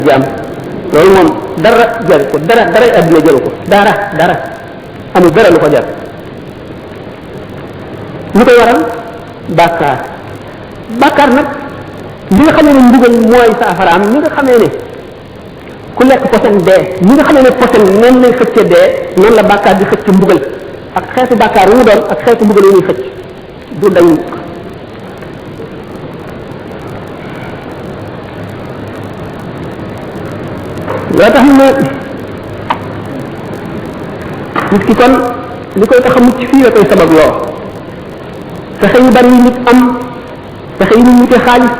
jaam loolu moom dara jar ko dara adduna jaru ko dara amul dara lu ko jar lu koy waral bàkkaar nag li nga xamee ne mbugal mooy saafaraam li nga xamee ne ku lekk posen dee li nga xamee ne posen noonu lay xëcce dee noonu la bàkkaar di xëcc mbugal ak xeetu bàkkaar wu mu doon ak xeetu mbugal wu muy xëcc du dañ loo tax ne nit ki kon li koy tax a mucc fii la koy sabab loo fexe yu bari yi nit am fexe yi nit wute xaalis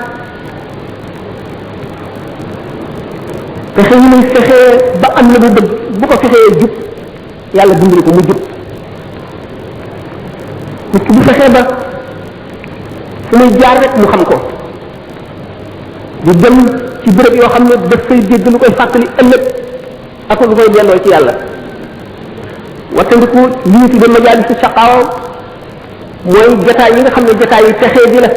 fexe yi muy fexee ba am na bu bëgg bu ko fexee jub yàlla dimbali ko mu jub nit ki bu fexee ba fu muy jaar rek mu xam ko di jëm ci béréb yoo xam ne daf fay dégg lu koy fàttali ëllëg ak lu koy delloo ci yàlla wattandiku li ñu tudde majaalis shaqaawa mooy jataay yi nga xam ne jataay yi texee di la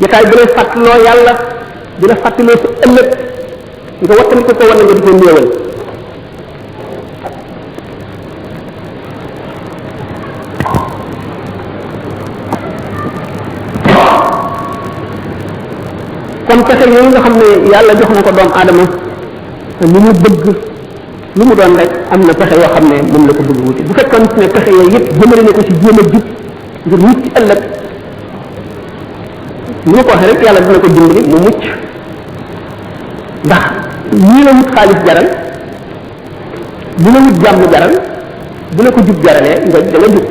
jataay bi lay fàttaloo yàlla di la fàttaloo sa ëllëg nga wattandiku ko wala nga di ko néewal kon pexe yooyu nga xam ne yàlla jox na ko doomu aadama lu mu bëgg lu mu doon rek am na pexe yoo xam ne moom la ko bëgg wuti bu fekkoon ne pexe yooyu yëpp jëmale na ko ci jéem a jub ngir mucc ci ëllëg ni ma ko waxee rek yàlla dina ko dimbali mu mucc ndax ñii la wut xaalis jaral bu la wut jàmm jaral bu la ko jub jaralee nga danga jub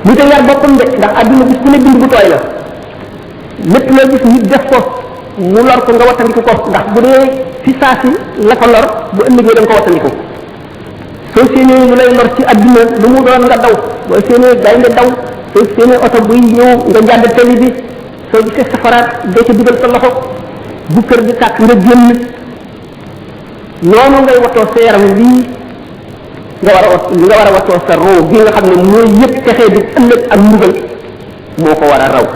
ñu te yar boppam de ndax àdduna bis ku ne bind bu tooy la lépp loo gis nit def ko mu lor ko nga wattandiku ko ndax bu dee fi saa si la ko lor bu ëllëgee da nga ko wattandiku soo séenee lu lay lor ci àdduna lu mu doon nga daw boo séenee gaynde daw soo séenee oto buy ñëw nga jàdd tali bi soo gisee safaraat dee ca dugal sa loxo bu kër di tàkk nga génn noonu ngay watoo sa yaram lii nga war a watoo sa roo gi nga xam ne mooy yëpp texee di ëllëg ak mbugal moo ko war a raw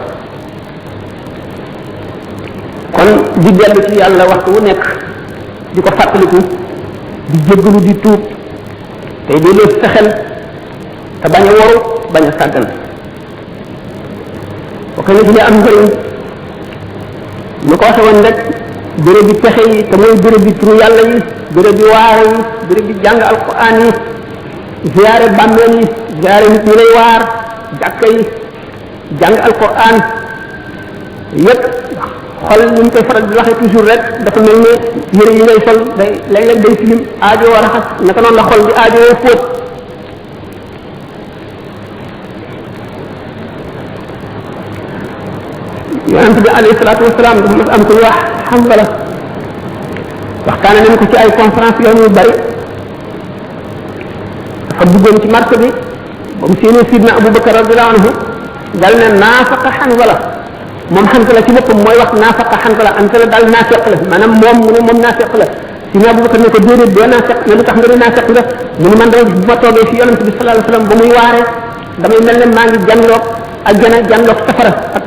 kon di dellu ci yàlla waxtu wu nekk di ko fàttaliku di jéggalu di tuub tey di leen fexel te bañ a waru bañ a sàggan bokk na ci li am njëriñ ñu ko waxe woon rek béréb bi pexe yi te mooy béréb bi turu yàlla yi béréb bi waare yi béréb bi jàng alquran yi ziyaare bàmmeel yi ziyaare nit ñi lay waar jàkka yi jàng alquran yépp xol ni ñu koy faral di waxee toujours rek dafa mel ne yëre yi ngay sol day léeg-léeg day filim aajo war a xas naka noonu la xol di aajo woo fóot yonent bi alayhi salaatu wasalaam dafa mas am ku wax Hanzala waxtaane nañ ko ci ay conférence yoon yu bari dafa duggoon ci marché bi ba mu séenee sidna Abubakar radiyallahu anhu dal ne naafaqa Hanzala moom Hanzala ci boppam mooy wax naafaqa Hanzala Hanzala daal naafeq la maanaam moom mu ne moom naafeq la sidna Abubakar ne ko déedéet doo naafeq ne lu tax nga ne naafeq nga mu ne man dama bu ma toogee fi yonent bi sallallahu alayhi wasallam ba muy waare damay mel ne maa ngi janloog ak jana janloog safara ak